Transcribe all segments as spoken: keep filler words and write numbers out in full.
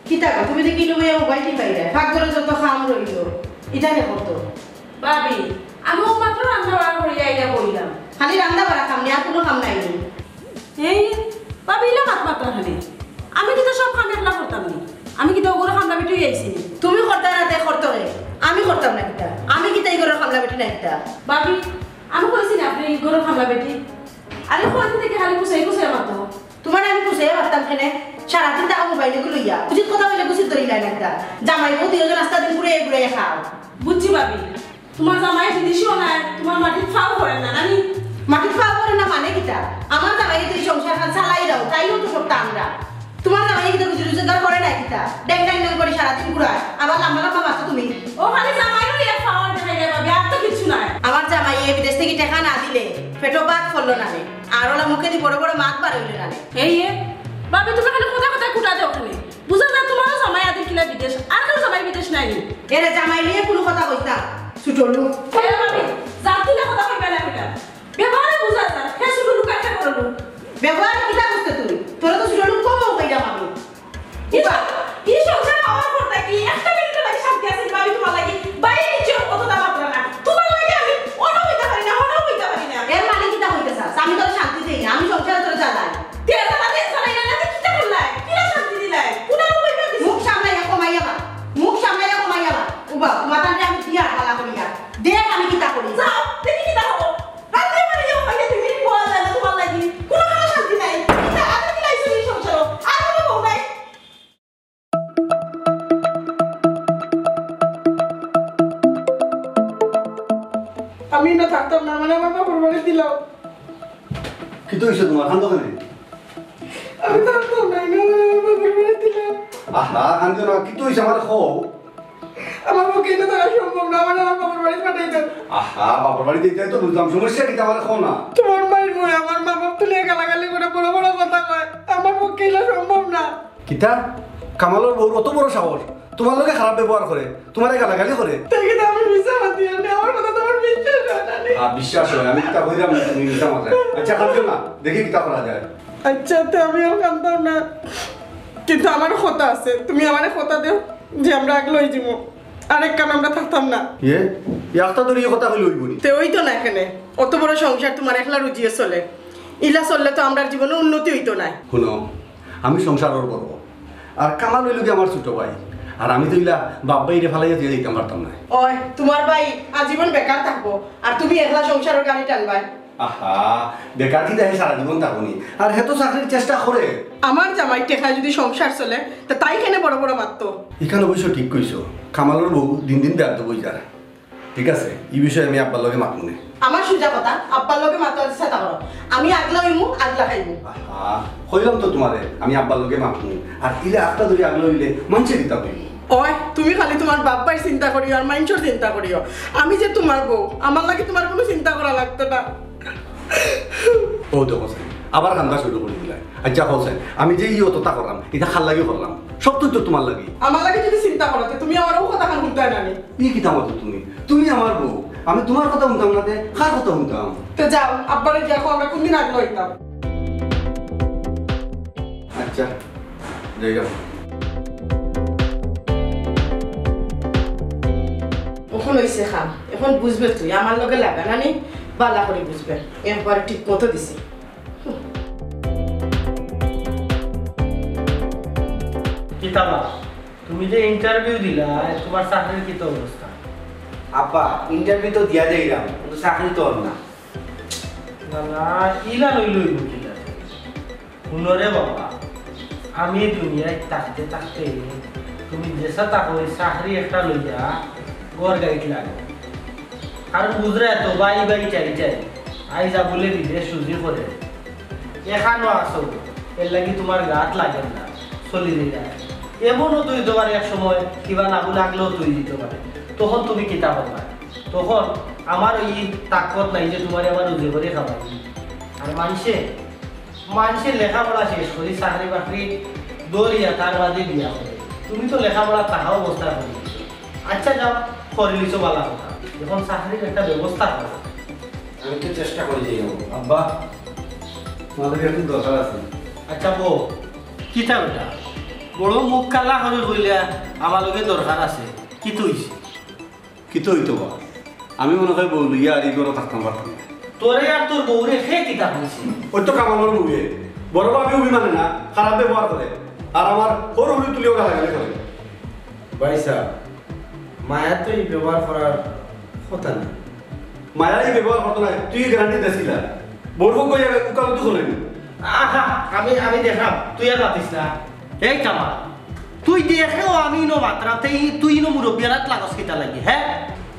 কিতা গো, তুমি দেখি লুকাইয়া মোবাইল টিপাইরায়? পাকঘরো যত কাম রইলো, ইতা কে করতো। ভাবি, আমি অউ মাত্র রান্দা বাড়া করিয়া আইয়া বইলাম। খালি রান্দা বাড়া কাম নি, আর কুনু কাম নাই নি? এই, ভাবি, ইলা মাত মাতরা খালি। আমি কিতা সব কাম একলা করতাম নি? আমি কিতা অউ ঘরর কামলা বেটি অইয়া আইছি নি? তুমি করতায় না, তে করতো রে। আমি করতাম না কিতা? আমি কিতা ই ঘরর কামলা বেটি না কিতা? ভাবি, আমি কইছি নি আপনে ই ঘরর কামলা বেটি? আরে, কয়দিন থাকি খালি গুছাই গুছাই মাতো। তুমারে আমি গুছাইয়া মাততাম কেনে? সারাদিন থাকো মোবাইল ইগু লইয়া। উচিত কথা কইলে গুছিত ধরিলায় না কিতা? জামাই বউ দুইওজন আস্তা দিন ঘুরাইয়া ঘুরাইয়া খাও। বুঝছি ভাবি, তুমার জামাই বিদেশিও নায়, তুমার মাটিত ফাও পড়ে না, নানি? মাটিত ফাও পড়ে না মানে কিতা? আমার জামাইয়ে তো ই সংসারখান চালাইরায়, তাইও তো করতা আমরা। তুমার জামাইয়ে কিতা রুজি রোজগার করে না কিতা? ড্যাং ড্যাং ড্যাং করি সারাদিন ঘুরায়, আবার লাম্বা লাম্বা মাতো তুমি। ও খালি জামাইরও এক পাওয়ার দেখাইরায় ভাবি, আর তো কিচ্ছু নাই। আমার জামাইয়ে বিদেশ থাকি টেকা না দিলে পেটো ভাত ফললো না রে। আর অলা মুখেদি বড় বড় মাত বার অইলো না রে। এই এ, ভাবি তুমি খালি কথায় কথায় খুটা দেও খালি। বুঝা যায় তুমারও জামাই আদির কিলা বিদেশ, আর কারো জামাই বিদেশ নাই নি। এরে জামাই লইয়া কুনু কথা কইছ না, ছোট লোক। এরে ভাবি, জাত তুলে কথা কইবা না বেটা। ব্যবহারে বুঝা যায়, হে ছোট লোক আর হে বড় লোক। ব্যবহারে কিতা বুঝতে তুই? তোরে তো ছোট লোক কমও কইরাম আমি। ই উবা। ই সংসার অওয়ার পর থাকি একটা মিনিটর লাগি শান্তি আছে নি ভাবি তুমার লাগি? বাইরে নিচে অত দাম আপনার না। তুমার লাগি আমি অনো বইতা পারি না, অনো বইতা পারি না। এর মানে কিতা কইতে চাস? আমি তোরে শান্তি দেই না, আমি সংসারে তোরে জ্বালাই। তে জ্বালা দে, জ্বালাই না, না, তে কিতা করলাই? কিলা শান্তি দিলাই? কুনা বইবা দিস? মুখ সামলাইয়া কমাইয়া মাত। মুখ সামলাইয়া কমাইয়া মাত। উবা, মাথাটা আমি দিয়া ভালা করিয়া। দেখ আমি কিতা করি। যাও, দেখি কিতা হবো। রাত্রে মানে ইয়ে হয় না, তুমি বলা যায় না তুমার লাগি। কুনো কারো শান্তি নাই। কিতা আদর কিলা আইছো নি সংসারো? আর কুনো বউ নাই? আমি না থাকতাম না, মানে আমার বাপর বাড়ি দিলাও। কিতা অইছে তুমার? কান্দো কেনে? আমি থাকতাম না, মানে আমার বাপর বাড়ি দিলাও। আহা, কান্দো না, কিতা অইছে আমারে কও? আমার পক্ষে ইনো থাকা সম্ভব না, আমারে আমার বাপর বাড়ি পাঠাই দেন। আহা, বাপর বাড়ি দিতে তো বুঝলাম, সমস্যা কিতা আমারে কও না। তুমার মাইর বউ আমার মা বাপ তুলিয়া গালাগালি করে, বড় বড় কথা কয়, আমার পক্ষে ইলা সম্ভব না। কিতা? কামালর বউর অত বড় সাহস, তুমার লগে খারাপ ব্যবহার করে, তুমারে গালাগালি করে? তে কিতা আমি মিছা মাতি আনি, আমার কথা তুমার বিশ্বাস অয় না নি? আ, বিশ্বাস অয়, আমি কিতা কইরাম না, তুমি মিছা মাতো। আচ্ছা, কান্দিও না, দেখি কিতা করা যায়। আচ্ছা, তে আমি আর কান্দতাম না, কিন্তু আমার কথা আছে, তুমি আমারে কথা দেও যে আমরা আগলা অইযিমু। আরেক কান আমরা থাকতাম না। ইয়ে, একটা ধরে এই কথা কইলে অইবো নি? তে অইতো না কেনে, অত বড় সংসার তুমার একলা রুজিয়ে চলে, ইলা চললে তো আমরার জীবনে উন্নতি অইতো নায়। হুনো, আমি সংসারর বড়, আর কামাল অইলো গি আমার ছোট ভাই, আর আমি তো ইলা বাপ ভাইরে ফালাইয়া দিয়া যাইতাম পারতাম না। ওই, তুমার ভাই আজীবন বেকার থাকবো, আর তুমি একলা সংসারর গাড়ি টানবায়। আহা, বেকার কিতা হে সারা জীবন থাকবো নি? আর হে তো চাকরির চেষ্টা করে। আমার জামাইর টেকায় যদি সংসার চলে, তে তাই কেনে বড় বড় মাততো? ইখান অবশ্য ঠিক কইছো, কামালর বউ দিন দিন বেয়াদব অই যার। ঠিক আছে, ই বিষয়ে আমি আব্বার লগে মাতমু নে। আমার সুজা কথা, আব্বার লগে মাতো আর চেষ্টা করো। আমি আগলা অইমু, আগলা খাইমু। আহা, কইলাম তো তুমারে, আমি আব্বার লগে মাতমু। আর ইলা আখতা ধরি আগলা অইলে মানষে কিতা কইবো? ওই, তুমি খালি তুমার বাপ ভাইর চিন্তা করিও আর মানষর চিন্তা করিও। আমি যে তুমার বউ, আমার লাগি তুমার কুনু চিন্তা করা লাগতো না। ও দেখো চাই, আবার কান্দা শুরু করি দিলায়। আচ্ছা, কও চাই, আমি যে ই অততা করলাম, ইটা কার লাগি করলাম? সবটাউ তো তুমার লাগি। আমার লাগি যদি চিন্তা করো, তে তুমি আমার অউ কথাখান হুনতায় না নি? ই কিতা মাতো তুমি? তুমি আমার বউ, আমি তুমার কথা হুনতাম না, তে কার কথা হুনতাম? তে যাও, আব্বারে গিয়া কও আমরা কুনদিন আগলা অইতাম। আচ্ছা, যাইরাম। অখন অইছে কাম, অখন বুঝবে তুই, আমার লগে লাগা না নি, ভালা করি বুঝবে, একবারে ঠিক মতো দিছি। কিতা বা, তুমি যে ইন্টারভিউ দিলায়, তুমার চাকরির কিতা অবস্থা? আব্বা, ইন্টারভিউ তো দিয়া যাইরাম, কিন্তু চাকরি তো অর না। না, না, ইলা লইলে অইবো কিলা? হুনো রে বাবা, আমি দুনিয়াত থাকতে থাকতে তুমি যেছা থাকো, ওই চাকরি একটা লইয়া ঘর গাড়িত লাগো। কারণ বুঝরায় তো, বাই বাই চাই চাই, আইজ আবুলে বিদেশ রুজি করে, এখানো আছো, এরলাগি তুমার গাত লাগের না, চলি যাইরা। এমনও তো অইতো পারে এক সময় কিবা না বুলে আগলেও তুই দিতো পারে, তখন তুমি কিতা করবায়? তখন আমার ওই তাকত নাই যে তুমারে আমার রুজি করি খাওয়াই। আর মানষে, মানষে লেখাপড়া শেষ করি চাকরি বাকরি ধরিয়া তার বাদে বিয়া করে। তুমি তো লেখাপড়া তাহা অবস্থা করি দিছো। আচ্ছা যাও, করিলিছো বালা কথা, এখন চাকরির একটা ব্যবস্থা করো। আমি তো চেষ্টা করি যাই। আব্বা, তুমার লগে একটু দরকার আছে। আচ্ছা বউ, কিতা বেটা? বড় মুখ কালা করি কইলা, আমার লগে দরকার আছে। কিতা অইছে? কিতা অইতো বা? আমি মনে কয় বউ লইয়া আর ই ঘরো থাকতাম পারতাম না। তোরে আর তোর বউরে কে কিতা কইছে? ওই তো কামালর বউয়ে। বড় ভাবি অভি মানে না, খারাপ ব্যবহার করে। আর আমার হরু হরু তুলিও গালাগালি করে। ভাইসাব, মায়া তো ই ব্যবহার করার কথা না। মায়া ই ব্যবহার করতো নায়, তুই গ্যারান্টি দেস কিলা? বউর পক্ষ অইয়া উকালতি করে নি। আহা, আমি, আমি দেখরাম, তুই আর মাতিস না। এই কামাল, তুই দেখেও আমি ইনো মাতরাম, তে তুই ইনো মুরব্বিয়ানাত লাগস কিতা লাগি, হে?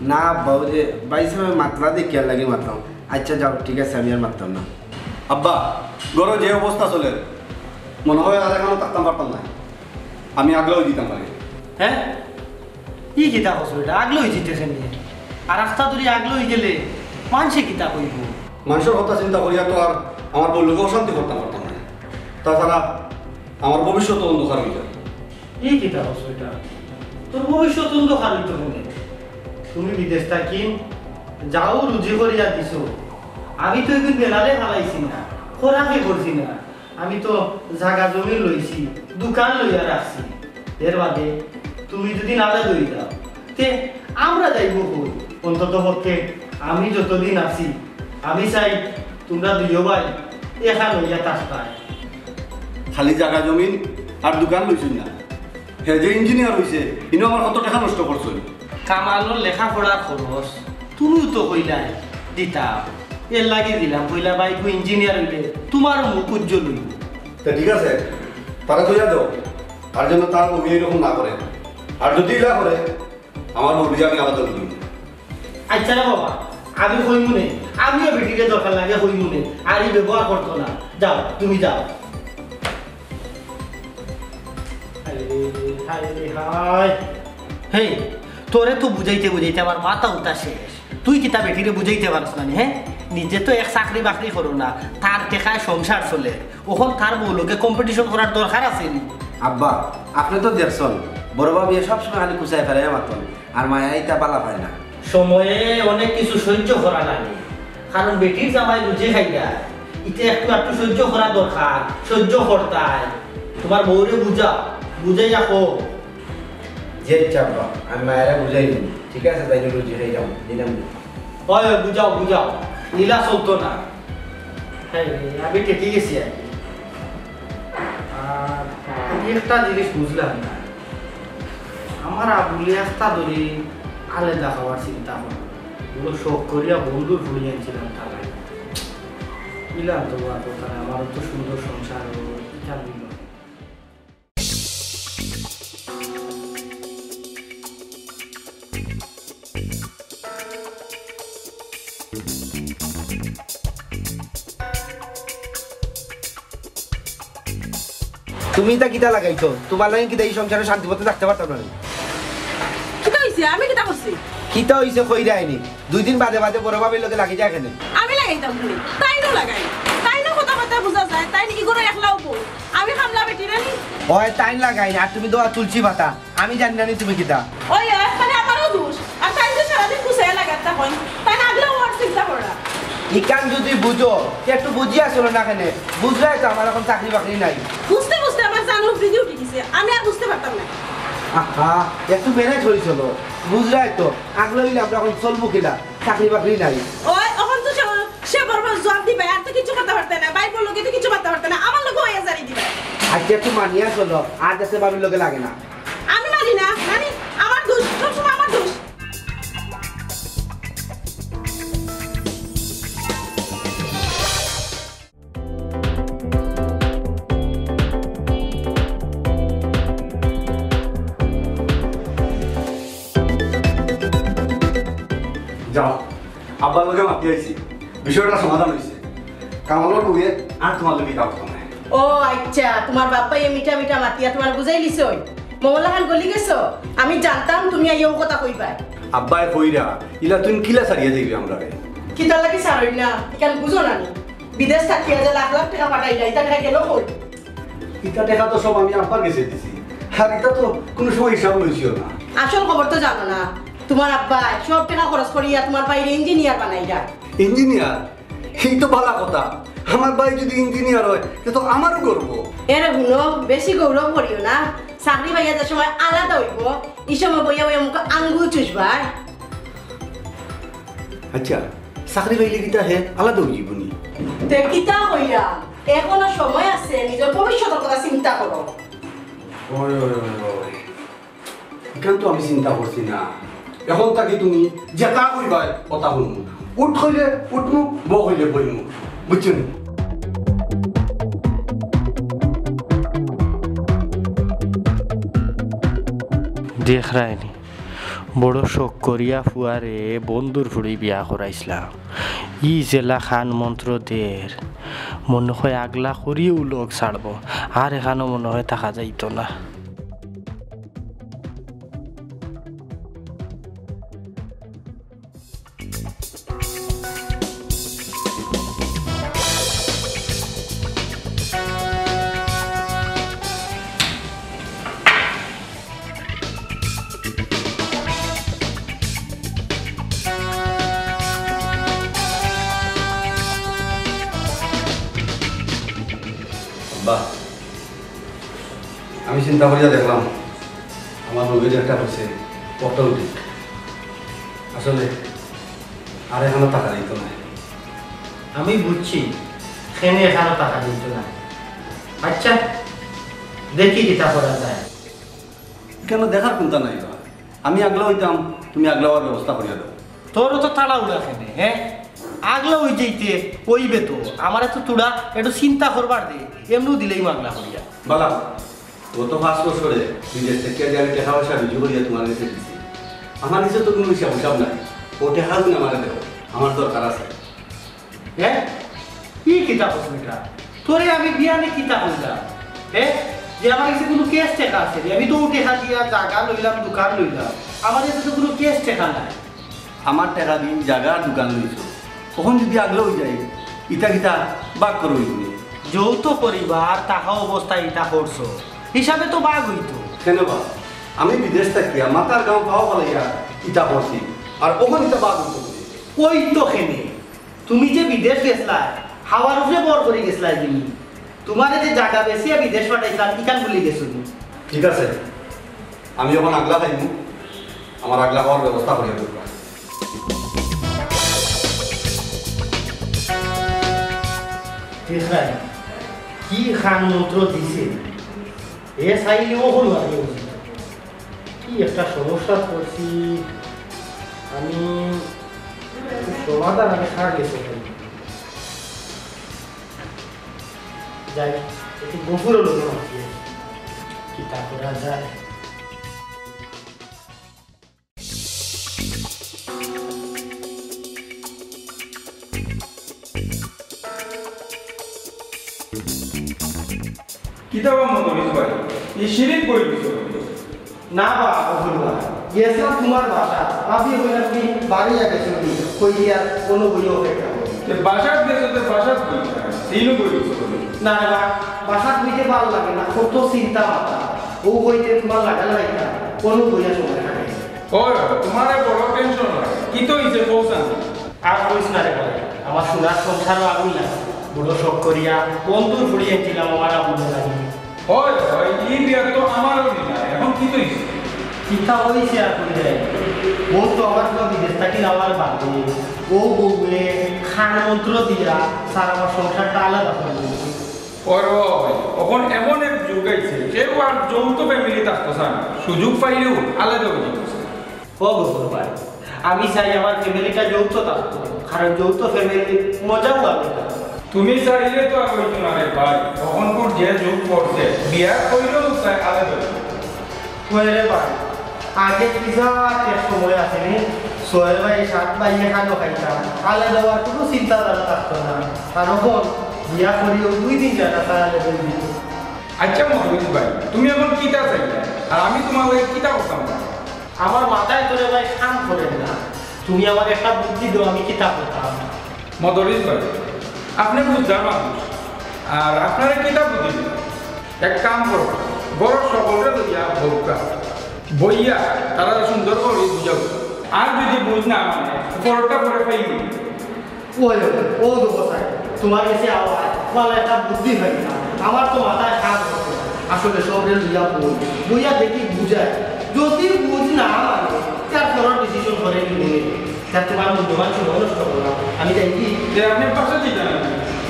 না আব্বা, ওই যে ভাইসাবে মাতলা দেখিয়ার লাগি মাতলাম। আচ্ছা যাও, ঠিক আছে, আমি আর মাততাম না। আব্বা, ঘরো যে অবস্থা চলের, মনে কয় আর এখানো থাকতাম পারতাম না। আমি আগলা অই দিতাম পারি। হে? ই কিতা কস বেটা, আগলা অই দিতে কেনে? আর রাস্তা ধরি আগলা অই গেলে মানষে কিতা কইবো? মানষর কথা চিন্তা করিয়া তো আর আমার বউর লগে অশান্তি করতাম পারতাম না। তাছাড়া আমার ভবিষ্যৎ অন্ধকার অই যায়। ই কিতা কস বেটা? তোর ভবিষ্যৎ অন্ধকার অইতো কেনে? তুমি বিদেশ থাকি যাও রুজি করিয়া দিছো। আমি তো এগুন বেলারে ফালাইছি না, খরাকে করছি না। আমি তো জাগা জমি লইছি, দোকান লইয়া রাখছি। এর বাদে তুমি যদি নালে দই যাও, তে আমরা যাইবো কই? অন্তত পক্ষে আমি যতদিন আছি, আমি চাই তুমরা দুইও ভাই এখান অইয়া থাকতায়। খালি জাগা জমিন আর দোকান লইছইন না, হে যে ইঞ্জিনিয়ার অইছে, ইনো আমার কত টেকা নষ্ট করছইন। কামালর লেখাপড়ার খরচ তুমিও তো কইলায় দিতা, এর লাগি দিলাম। কইলা ভাইগু ইঞ্জিনিয়ার অইলে তুমারও মুখ উজ্জ্বল অইবো। তে ঠিক আছে, তারে কইয়া দেও, আর যেন তার বউয়ে এরকম না করে। আর যদি ইলা করে, আমার বউরে আমি আলাদা করি। আচ্ছা রে বাবা, আমি কইমুনে, আমিও বেটিরে দরকার লাগে কইমুনে, আর ই ব্যবহার করতো না। যাও, তুমি যাও। হায় রে, হায় রে, হায়। হেই, তোরে তো বুঝাইতে বুঝাইতে আমার মাথা উতা শেষ। তুই কিতা বেটিরে বুঝাইতে পারস না নি, হে? নিজে তো এক চাকরি বাকরি করো না, তার টেকায় সংসার চলে। অখন তার বউর লগে competition করার দরকার আছে নি? আব্বা, আপনে তো দেখছইন, বড় ভাবিয়ে সবসময় খালি কুচাই ফেরাইয়া মাতইন, আর মায়া ইতা বালা পায় না। সময়ে অনেক কিছু সহ্য করা লাগে, কারণ বেটির জামাই বুঝে খাইয়া, ইতা একটু একটু সহ্য করা দরকার, সহ্য করতায়। তুমার বউরে বুঝাও, বুঝাইয়া কও। জি আচ্ছা আব্বা, আমি মায়ারে বুঝাই দিমু। ঠিক আছে, তাইলে রুজি খাই যাও, দিলাম। অয়, অয়, বুঝাও, বুঝাও, ইলা চলতো না। হ্যাঁ রে, আমি ঠেকি গেছি আর কি। আর আমি একটা জিনিস বুঝলাম না, আমার আবুলে আস্তা ধরি আলাদা খাওয়ার চিন্তা করে, বড় শখ করিয়া বন্ধুর ফুড়ি আনছিলাম তার আগে। ইলা তো আর কথা না, আমারও তো সুন্দর সংসার, ইটা হইল। তুমি ইতা কিতা লাগাইছো? তুমার লাগি কিতা ই সংসারে শান্তি মতো থাকতে পারতাম না নি? কিতা অইছে? আমি কিতা করছি? কিতা অইছে কইরায় নি? দুই দিন বাদে বাদে বড় ভাবির লগে লাগি যায় কেনে? আমি লাগাইতাম নি? তাইনও লাগাইন। তাইনও কথাবার্তা বুঝা যায়, তাইন ইগুরে একলাও বউ। আমি কামলা বেটি না নি? অয় তাইন লাগাইন, আর তুমি দেওয়া তুলসী পাতা। আমি জানি না নি তুমি কিতা। ওই, ওই, মানে আমারও দোষ। আর তাইন যে সারাদিন গুছাইয়া লাগাত থাকইন, তাইন আগলা অওয়ার চিন্তা কররা। ইখান যদি বুঝো, তে একটু বুঝিয়া চলো না কেনে? বুঝরায় তো আমার অখন চাকরি বাকরি নাই। বুঝতে বুঝতে আমার জান উপরেদি উঠি গেছে, আমি আর বুঝতে পারতাম না। আহা, একটু manage করি চলো। বুঝরায় তো, আগলা অইলে আমরা অখন চলমু কিলা? চাকরি বাকরি নাই। ওই, অখন তো সে, সে বড় বড় জবাব দিবে, আর তো কিছু করতে পারতে না, ভাইপোর লগে তো কিছু করতে পারতে না, আমার লগে অইয়া জারি দিবে। আচ্ছা, একটু মানিয়া চলো, আর দেশে ভাবির লগে লাগে না। আমি মানি না, মানি আমার দোষ, সবসময় আমার দোষ। যাও, আব্বার লগে মাতি আইছি, বিষয়টা সমাধান হইছে। কামালর বউয়ে আর তোমার লগে কাম করতো না। ও আচ্ছা, তোমার বাপ্পায় এই মিঠা মিঠা মাতিয়া তোমার বুঝাই লিছই। মমলা খান গলি গেছো? আমি জানতাম তুমি আইয়া ও কথা কইবায়। আব্বায় কইরা, ইলা তুমি কিলা ছাড়িয়া যাইবে আমরারে? কিতার লাগি ছাড়ই না, ইখান বুঝো না নি? বিদেশ থাকিয়া যে লাখ লাখ টেকা পাঠাইলা, ইতা টেকা গেল কই? ইতা টেকা তো সব আমি আব্বার গেছে দিছি। আর ইতা তো কোনো সময় হিসাব লইছিও না। আসল খবর তো জানো না। তোমার আব্বায় সব টেকা খরচ করিয়া তোমার ভাইরে ইঞ্জিনিয়ার বানাইরা। ইঞ্জিনিয়ার? এই তো ভালা কথা। আমার ভাই যদি ইঞ্জিনিয়ার হয়, তে তো আমারও গর্ব। এরে হুনো, বেশি গৌরব করিও না। চাকরি পাইয়া যে সময় আলাদা হইব, এই সময় বইয়া বইয়া মুখে আঙ্গুল চুষবায়। আচ্ছা, চাকরি পাইলে কিতা হে আলাদা হয়ে যাবো নি? তে কিতা হইয়া? এখনো সময় আছে, নিজের ভবিষ্যতের কথা চিন্তা করো। ওই, ওই, ওই, ওই। ইখান তো আমি চিন্তা করছি না। এখন থাকি তুমি যেটা কইবায়, ওটা শুনমু। উঠ কইলে উঠমু, ব কইলে বইমু। বুঝছো নি? দেখরায়নি, বড় শখ করিয়া ফুয়ারে বন্ধুর ফুড়ি বিয়া করাইছলাম। ই জেলা খান মন্ত্র দের, মনে হয় আগলা করিও লগ ছাড়বো, আর এখানো মনে হয় থাকা যাইতো না। আব্বা, আমি চিন্তা করিয়া দেখলাম, আমার বউয়ে যে একটা কইছে, কথাও ঠিক। আসলে আর এখানো থাকা যাইতো না। আমি বুঝছি, কেনে এখানো থাকা যাইতো না। আচ্ছা, দেখি কিতা করা যায়। কেনে দেখার কুন্তা নাই বা? আমি আগলা হইতাম, তুমি আগলা হওয়ার ব্যবস্থা করিয়া দাও। তোর তো তাড়াহুড়া কেনে, হ্যাঁ? আগলা হই যাইতে অইবে তো। আমারে তো তোরা একটু চিন্তা করবার দে, এমনেউ দিলাইমু আগলা করিয়া। বালা, গত পাঁচ বছরে বিদেশ থাকি যে আমি টেকা পয়সা রুজি করিয়া তোমার গেছে দিছি, আমার গেছে তো কোনো হিসাব হিসাব নাই। ও টেকা তুমি আমারে দেও, আমার দরকার আছে। হ্যাঁ? ই কিতা কস বেটা? তোরে আমি বিয়ানে কিতা কইলাম? হ্যাঁ? যে আমার গেছে কোনো cash টেকা আছে নি? আমি তো ও টেকা দিয়া জাগা লইলাম, দোকান লইলাম। আমার গেছে তো কোনো cash টেকা নাই। আমার টেকা দি জাগা আর দোকান লইছো, তখন যদি আগলা হই যায়, ইতা কিতা ভাগ করো নি? যৌথ পরিবার, থাকা অবস্থায় ইতা করছো, হিসাবে তো ভাগ হইতো। কেনে বা? আমি বিদেশ থাকিয়া মাথার ঘাম পাও ফালাইয়া ইতা করছি, আর অখন ইতা ভাগ হইতো নি? ওই তো কেনে, তুমি যে বিদেশ গেছলায়, হাওয়ার উপরে ভর করি গেছলায় তুমি। তোমারে যে জাগা বেচিয়া বিদেশ পাঠাইছলাম, ইখান ভুলি গেছো নি? ঠিক আছে, আমি অখন আগলা খাইমু, আমার আগলা খাওয়ার ব্যবস্থা করিয়া দিবা। দেখরায়, কি খান মন্ত্র দিছে, এ চাইলে ও হলো আর কি। কি একটা সমস্যা পড়ছি আমি, সমাধান আমি ছাড় গেছে ভাই। যাই, একটু গফুরও লোক মাতিয়ে কিতা করা যায়। কিতা বা মন করিস ভাই? এই শিরিক বই দিছো। না বা, অগুর বা। গেছিলাম তোমার বাসা। ভাবি কইলা তুমি বাড়ি যা গেছো নি? কই দিয়া কোনো বই অপেক্ষা করি। তে বাসাত গেছো, তে বাসাত বই। তিনও বই দিছো। না রে বা, বাসাত বইতে ভালো লাগে না, কত চিন্তা মাথা। ও বইতে তোমার লাগা লাগাইতা, কোনো বইয়া সময় থাকে। ওই, তোমারে বড় টেনশন লাগে। কি তো হইছে, কও চাইন? আর কইস না রে ভাই, আমার সোনার সংসারও আগুন লাগছে। বড় শখ করিয়া বন্ধুর ফুড়ি আনছিলাম আমার আগুন লাগি। হয়, হয়, ই বিয়া তো আমারও নি না। এখন কি তো হইছে? কিতা হইছে আর কই যায়? বউ তো আমার পুরা বিদেশ থাকি আমার বাদে। ও বউয়ে খান মন্ত্র দিয়া স্যার আমার সংসারটা আলাদা করে দিয়েছে। ওর বাবা ভাই, এখন এমন এক যুগ আইছে, কেউ আর যৌথ ফ্যামিলি থাকতো চায় না, সুযোগ পাইলেও আলাদা অইযিতো চায়। ও গফুর ভাই, আমি চাই আমার ফ্যামিলিটা যৌথ থাকতো, কারণ যৌথ ফ্যামিলির মজাও আলাদা। তুমি চাইলে তো আর অইতো না রে ভাই, অখনকুর যে যুগ পড়ছে, বিয়া কইলেও চায় আলাদা অইতো। ওই রে ভাই, আগে কি যে এক সময় আছিল নি, ছয় ভাই সাত ভাই একখানো খাইতাম, আলাদা অওয়ার কুনু চিন্তাধারা থাকতো না। আর অখন বিয়া করিও দুই দিন যায় না, তারা আলাদা অইযিতো। আচ্ছা মদরিছ ভাই, তুমি অখন কিতা চাইলা? আর আমি তুমার লগে কিতা করতাম পারি? আমার মাথায় তো রে ভাই কাম করে না। তুমি আমারে একটা বুদ্ধি দেও, আমি কিতা করতাম? মদরিছ ভাই, আপনে বুঝদার মানুষ, আর আপনারে কিতা বুদ্ধি দিতাম? এক কাম করো, ঘরর সকলরে লইয়া বউক্কা, বইয়া তারারে সুন্দর করি বুঝাও। আর যদি বুঝ না মানে, পরেরটা পরে পাইবো। ওই, ওই, ও তো কথায়, তুমার গেছে আওয়াজ, ভালা একটা বুদ্ধি অয় না। আমার তো মাথায় কাম করছে না। আসলে সবরে লইয়া বই, বইয়া দেখি বুঝাই। যদি বুঝ না মানে, তার পরের ডিসিশন করে কি মনে? তার তুমার মূল্যবান সময় নষ্ট করলাম। আমি যাই কি? এ, আপনে বাসা যাইতা না?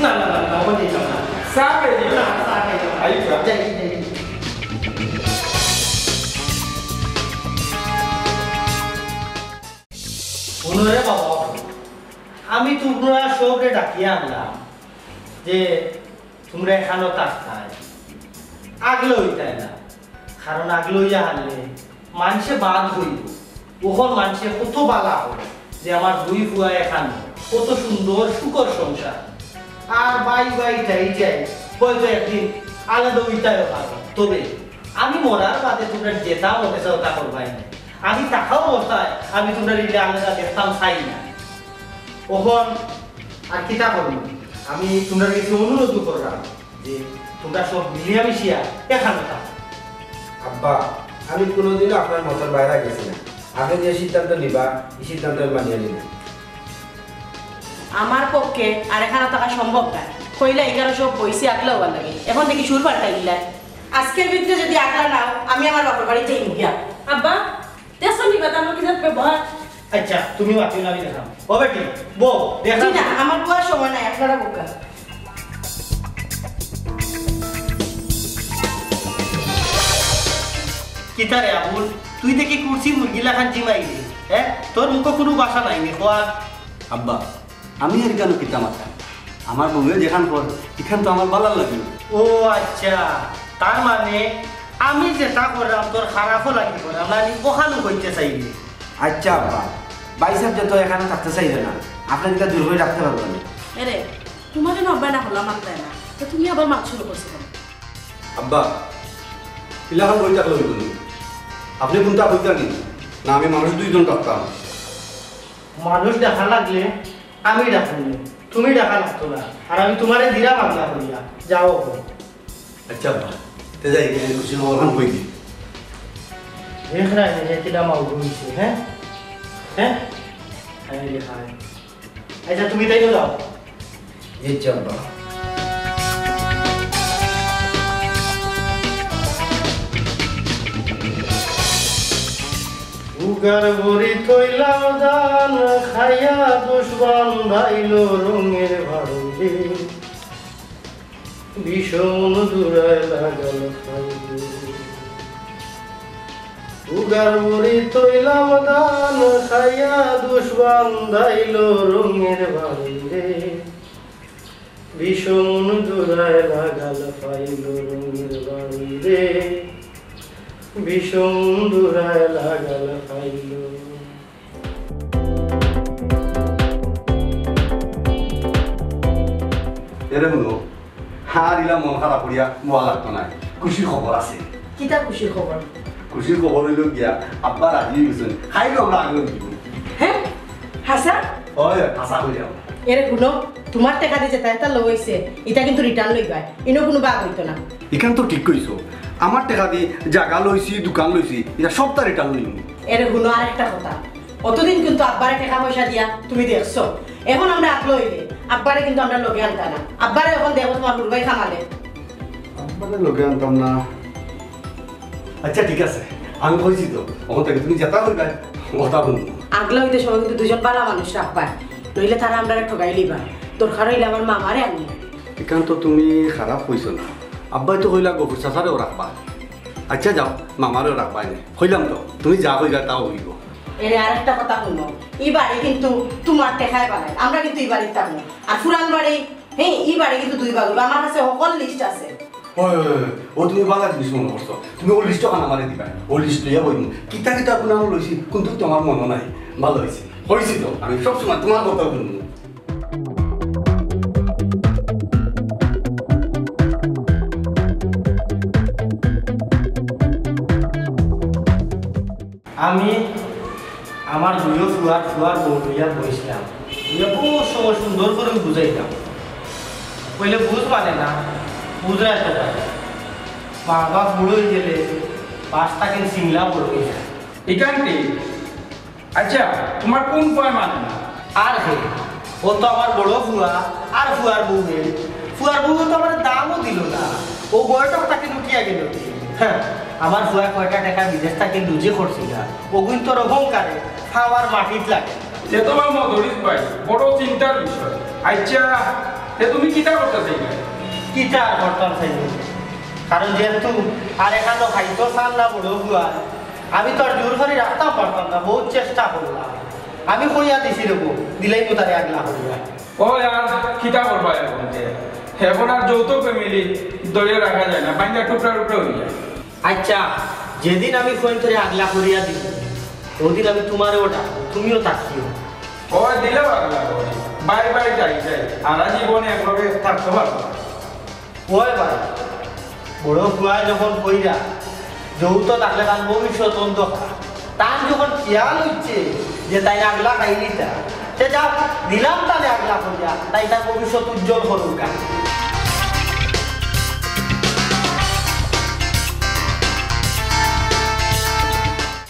না, না, না, না, ওখানে যাইতাম না। চা খাই দিবা? না, চা খাই দিবা। আইবা। যাই, যাই। হুনো রে বাবা, আমি তুমরা সবরে ডাকিয়া আনলাম যে তুমরা একখানো থাকতায়, আগলা অইতায় না, কারণ আগলা অইয়া হারলে মানষে বাদ অইবো। অখন মানষে কত ভালা কয় যে আমার দুই ফুয়া একখানো, কত সুন্দর সুখর সংসার। আর ভাই ভাই যাই যাই, হয়তো একদিন আলাদা অইতায়ও পারো। তবে আমি মরার বাদে তুমরা যেতা মনে চাও তা করবায় না। আমি থাকা অবস্থায় আমি তুমরারে ইলা আলাদা দেখতাম চাই না। অখন আর কিতা করমু? আমি তুমরার গেছে অনুরোধ করলাম যে তুমরা সব মিলিয়া মিশিয়া একখানো থাকো। আব্বা, আমি কুনুদিনও আপনার মতর বাইরে গেছি না। আপনে যে সিদ্ধান্ত নিবা, ই সিদ্ধান্ত আমি মানিয়া নিমু। আমার পক্ষে আর একখানো থাকা সম্ভব না। কইলা ইখানো সব বইছি আগলা অওয়ার লাগি। অখন দেখি সুর পাল্টাই দিলা। আজকের ভিতরে যদি আগলা না অও, আমি আমার বাপর বাড়ি যাইমু গিয়া। আব্বা, দেখছো নি বেটা আমার কিতা ব্যবহার? আচ্ছা, তুমি মাতিও না, আমি দেখাম। ও বেটি, বউ, দেখা। জি না, আমার বউয়ার সময় নাই, আপনারা বউক্কা। কিতা রে আবুল, তুই দেখি কুরসি মুরগি লাখান জিমাইলি, হ্যাঁ? তোর মুখো কুনু ভাষা নাই নি, কওয়া। আব্বা, আমি আর ইখানো কিতা মাততাম? আমার বউয়ে যেখান কর, ইখান তো আমার ভালার লাগি। ও আচ্ছা, তার মানে আমি যেটা করলাম তোর খারাপও লাগি করলাম, না নি অখানও কইতে চাইলি? আচ্ছা আব্বা, ভাইসাব যেহেতু এখানো থাকতে চাইরা না, আপনে কিতা জোর করি রাখতে পারবা না। এরে, তুমারে না আব্বায় না করলা মানতায় না, তো তুমি আবার মাত শুরু করছো কেনে? আব্বা, ইলাখান বই থাকলে অইতো নি? আপনে কুনটা কইতা নি? না আমি মানুষ দুইজন ডাকতাম। মানুষ ডাকা লাগলে আমি ডাকমু, তুমি ডাকা লাগতো না। আর আমি তুমারে দিরাম আগলা করিয়া। যাও অখন। আচ্ছা আব্বা, তে যাই, আমি খুশির খবরখান কই দি। দেখ না, হে কিলা মাউগ অইছে, হ্যাঁ? হ্যাঁ? আরে রে হায়। আচ্ছা, তুমি তাই তো যাও। জি আব্বা। উগার বড়ি থইলাম দান খাইয়া দুশমন ভাইলো রঙের বাড়ি রে। ভীষণ দূরায় লাগাল খাইলো। উগার বড়ি থইলাম দান খাইয়া দুশমন দাইলো রঙের বাড়ি রে। ভীষণ দূরায় লাগাল পাইলো রঙের বাড়ি রে। ভীষণ দূরায় লাগাল পাইলো। এরে হুনো, আর ইলা মন খারাপ করিয়া বওয়া লাগতো নায়। খুশির খবর আছে। কিতা খুশির খবর? খুশির খবর অইলো গিয়া, আব্বা রাজি অই গেছইন। খাইলো আমরা আগে অই দিব। হে? হাছা? অয়, হাছা কইলাম। এরে হুনো, তুমার টেকা দি যেতা ইতা লওয়া অইছে, ইতা কিন্তু return লইবায়। ইনো কুনু ভাগ অইতো না। ইখান তো ঠিক কইছো। আমার টেকা দি জাগা লইছি, দোকান লইছি, ইতা সবতা return লইমু। এরে হুনো আরেকটা কথা, অতদিন কিন্তু আব্বারে টেকা পয়সা দিয়া তুমি দেখছো। অখন আমরা আগলা অইলে আব্বারে কিন্তু আমরা লগে আনতাম না। আব্বারে অখন দেখো তুমার হুরু ভাই কামালে। আব্বারে লগে আনতাম না। আচ্ছা ঠিক আছে, আমি কইছি তো, অখন থাকি তুমি যেতা কইবায়, অতা হুনমু। আগলা অইতে সময় কিন্তু দুইজন ভালা মানুষ রাখবায়, নইলে তারা আমরারে ঠগাইলিবা। দরকার অইলে আমার মামারে আনমু। ইখান তো তুমি খারাপ কইছো না, আব্বায় তো কইলা গফুর চাচারেও রাখবা। আইচ্ছা যাও, মামারেও রাখবা নে। কইলাম তো, তুমি যা কইবা তাও অইবো। এরে আরেকটা কথা হুনো, ই বাড়ি কিন্তু তুমার টেকায় বানাইল, আমরা কিন্তু ই বাড়িত থাকমু। আর পুরান বাড়ি, হে, ই বাড়ি কিন্তু দুই ভাগ অইবো, আমার কাছে হকল list আছে। ওই, ওই, ওই, ও তুমি বালা জিনিস মনো করছো, তুমি ও list অখান আমারে দিবায়, ও list লইয়া বইমু, কিতা কিতা গুনাহ লইছি, কুন্তা তো আমার মনো নাই। বালা অইছে, কইছি তো, আমি সবসময় তুমার কথা হুনমু। আমি আমার দুইও ফুয়ার, ফুয়ার বউ লইয়া বইছলাম। ইয়া বহুত সময় সুন্দর করি বুঝাইলাম। কইলে বুঝ মানে না, বুঝাই তো পারে। মা বাপ বুড়া অইগেলে বাস থাকি সিংলা বড় অইযায়। ইখান ঠিক। আইচ্ছা, তুমার কুন ফুয়ায় মানে না? আর হে, ও তো আমার বড় ফুয়া, আর ফুয়ার বউ হে। ফুয়ার বউ তো আমার দামও দিল না, ও বৈঠক থাকি লুকিয়া গেল। হ্যাঁ, আমার ফুয়ায় কয়টা টেকা বিদেশ থাকি রুজি করছিল, ওগুইন তোর অহংকারে খাওয়ার মাটিত লাগে। সে তো আমার মদরিস ভাই, বড় চিন্তার বিষয়। আইচ্ছা, তে তুমি কিতা করতা চাইলায়? কিতা আর করতাম চাইলাম? কারণ যেহেতু আর এখানো খাইতো চান না বড় ফুয়া, আমি তো আর জোর করি রাখতাম পারতাম না, বহুত চেষ্টা করলাম। আমি কইয়া দিছি রে বউ, দিলাইমু তারে আগলা করিয়া। ওই আর কিতা করবা এখন তে? এখন আর যৌথ family ধরিয়া রাখা যায় না, ভাঙ্গিয়া টুকরা টুকরা অইযায়। আইচ্ছা, যেদিন আমি কইন তোরে আগলা করিয়া দিমু, ওদিন আমি তুমারেও ডাকমু, তুমিও থাকিও। ওই দিলাও আগলা করি, বাই বাই যাই যাই, আর জীবনে একলগে থাকতে পারবো না। ওই ভাই, বড় ফুয়ায় যখন কইরা, যৌথ থাকলে তান ভবিষ্যৎ অন্ধকার। তান যখন খেয়াল অইছে যে তাইন আগলা খাইলিতা, তে যাও, দিলাম তারে আগলা করিয়া, তাইন তার ভবিষ্যৎ উজ্জ্বল করুক্কা।